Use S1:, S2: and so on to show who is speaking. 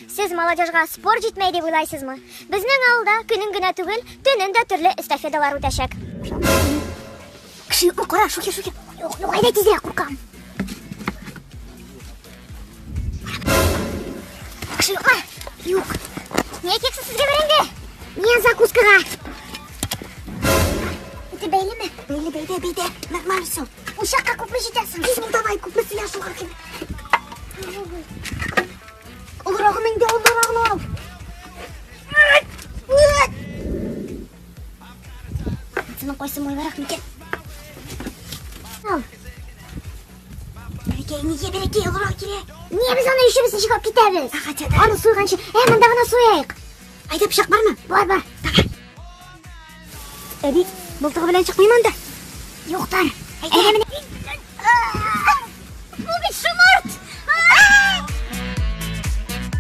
S1: Сез молодежьга спорт җитмәй дип уйлайсызмы? Безнең авылда көнен генә түгел, төнен дә төрле эстафеталар үтәчәк. Кеше юкмы? Кара, шухер, шухер. Юк, юк, әйдә тизрәк, куркам. Кеше юкмы? Юк. Ни әйтәксез сезгә бәрәңге? Мин закускага. Ите бәйлеме?
S2: Бәйле, бәйдә, бәйдә. Нормально все.
S1: Учакка күпме җитәсең?
S2: Ну давай, күпме сыя шуңа килә. Олырагын инде, олырагын ал.
S1: Синең кайсы майларак микән? Ал.
S2: Бәрәкәй, нигә бәрәкәй олырак кирәк?
S1: Ни без аны өчебез ничек алып китәбез?
S2: Хотя да.
S1: Аны суйганчы, ә монда гына суяйык.
S2: Айда пычак бармы?
S1: Бар, бар.
S2: Давай. Әби, мылтыгы белән чыкмыйм анда.
S1: Юктар. Әйдә менә. Бу бит шома.